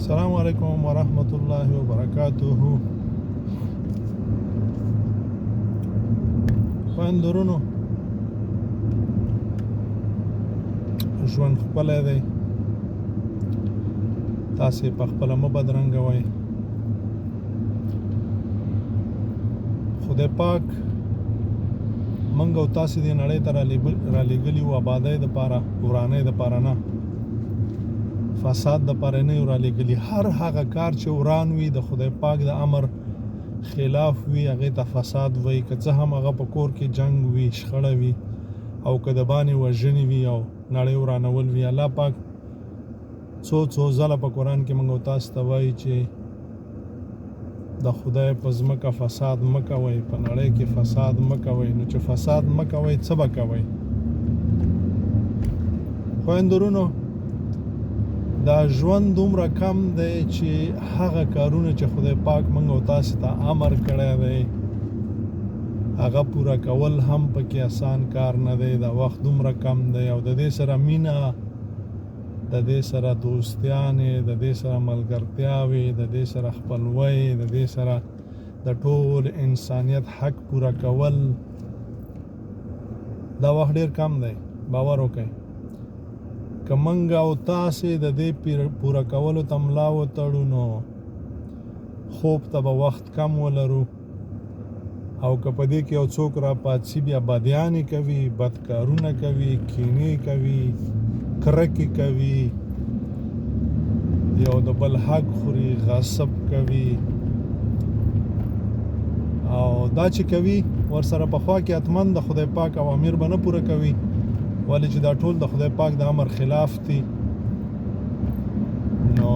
السلام علیکم ورحمت الله وبرکاته. خويندو ورونو، ژوند ښکلی دی، تاسې په خپله مه بدرنګوئ. خدای پاک منګ او تاسې دې نړۍ ته رالیږلي وو آبادۍ دپاره، ورانۍ دپاره نه، فساد دپاره نه یو رالیږلي. هر هغه کار چې وران وي، د خدای پاک د امر خلاف وي، هغې ته فساد وایي. که څه هم هغه په کور کې جنګ وي، شخړه وي، او که د باندې وژنې وي او نړۍ ورانول وي. الله پاک څو څو ځله په قرآن کې موږ تاسو ته وایي چې د خدای په ځمکه فساد مه کوئ، په نړۍ کې فساد مه کوئ. نو چې فساد مه کوئ، څه به کوئ؟ خویندو ورونو، دا ژوند دومره کم دی چې هغه کارونه چې خدای پاک موږ او تاسو ته امر کړی دی، هغه پوره کول هم پکې اسان کار نه دی. دا وخت دومره کم دی، او د دې سره مینه، د دې سره دوستیانې، د دې سره ملګرتیاوې، د دې سره خپلوۍ، د دې سره د ټول انسانیت حق پوره کول، دا وخت ډیر کم دی. باور وکړئ، که منګ او تاسې د دې پوره کولو ته ملا وتړو، نو خوب ته به وخت کم ولرو، او که په دې کې یو څوک را پاڅي، بیا بدیانې کوي، بدکارونه کوي، کینې کوي، کرکې کوي، یو د بل حق خوري، غصب کوي، او دا چې کوي ورسره په خوا کې حتما د خدای پاک اوامر به نه پوره کوي، ولې چې دا ټول د خدای پاک د امر خلاف دي. نو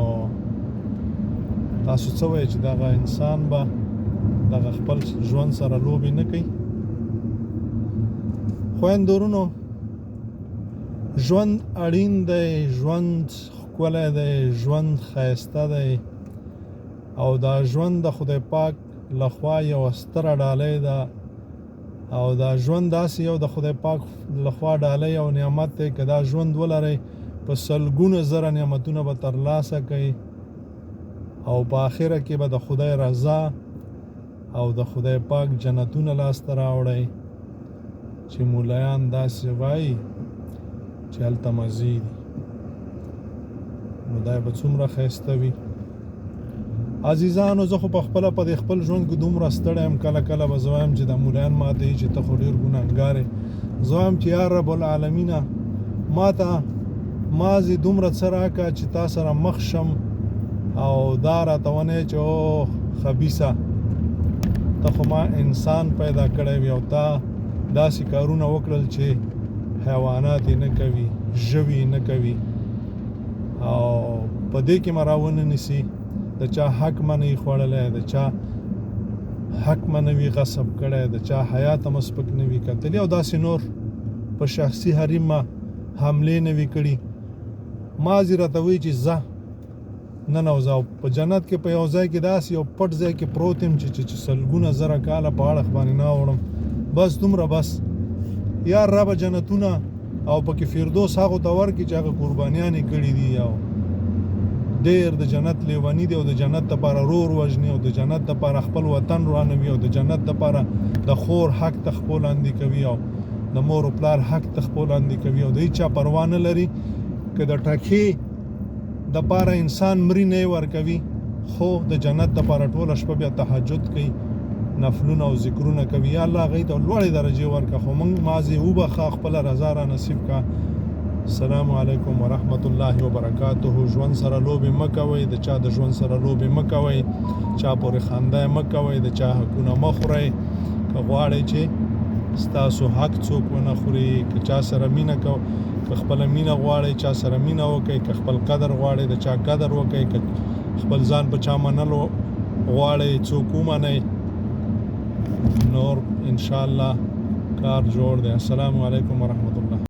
تاسو څه وایئ چې دغه انسان به دغه خپل ژوند سره لوبې نه کوي؟ خویندو ورونو، ژوند اړین دی، ژوند ښکلی دی، ژوند ښایسته دی، او دا ژوند د خدای پاک لخوا یوه ستره ډالۍ ده. او دا ژوند داسې یو د خدای پاک لخوا ډالۍ او نعمت دی، که دا ژوند ولرئ، په سلګونه زره نعمتونه به ترلاسه کړئ، او په آخره کې به د خدای رضا او د خدای پاک جنتونه لاسته راوړئ، چې مولایان داسې وایي چې هلته مزې دي. نو دا به څومره ښایسته وي. عزیزانو، زه خو په خپله په دې خپل ژوند کې دومره ستړی یم، کله کله به زه وایم چې دا مولایان ماته وایي چې ته خو ډېر ګناهګار یې. زه وایم چې یا رب العالمینه، ماته مازې دومره څه راکړه چې تا سره مخ شم، او دا راته ونه چې او خبیثه، ته خو ما انسان پیدا کړی وي او تا داسې کارونه وکړل چې حیوانات یې نه کوي، ژوي یې نه کوي، او په دې کې مې راونه نیسي. د چا حق مې نه وي خوړلی، د چا حق مې نه وي غصب کړی، د چا حیا ته مې سپک نه وي کتلی، او داسې نور په شخصي حریم ما حملې نه وي کړي. مازې راته وایي چې ځه ننوځه، او په جنت کې په یو ځای کې داسې یو پټ ځای کې پروت یم چې سلګونه زره کاله په اړخ باندې نه اوړم. بس دومره بس. یا رب، جنتونه او پکې فردوس هغو ته ورکړي چې هغه قربانیانې کړي دي، او ډېر د جنت لیوني دي، او د جنت دپاره رور وژني، او د جنت دپاره خپل وطن ورانوي، او د جنت دپاره د خور حق ته خپو لاندې کوي، او د مور او پلار حق ته خپو لاندې کوي، او د هیچا پروا نه لري. که د ټکې دپاره انسان مري، نه یې ورکوي، خو د جنت دپاره ټوله شپه بیا تهجد کوي، نفلونه او ذکرونه کوي. یا الله، هغوی ته لوړې درجې ورکړه، خو موږ مازې وبخښه، خپله رضا را نصیب کړه. السلام علیکم ورحمت الله وبرکاته. ژوند سره لوبې مه کوئ، د چا د ژوند سره لوبې مه کوئ، چا پورې خندا مه کوئ، د چا حقونه مه خورئ. که غواړئ چې ستاسو حق څوک ونه خوري، که چا سره مینه کو، که خپله مینه غواړئ، چا سره مینه وکړئ. که خپل قدر غواړئ، د چا قدر وکړئ. که خپل ځان په چا منلو غواړئ، څوک ومنئ. نور انشاءالله کار جوړ دی. السلام علیکم ورحمت الله.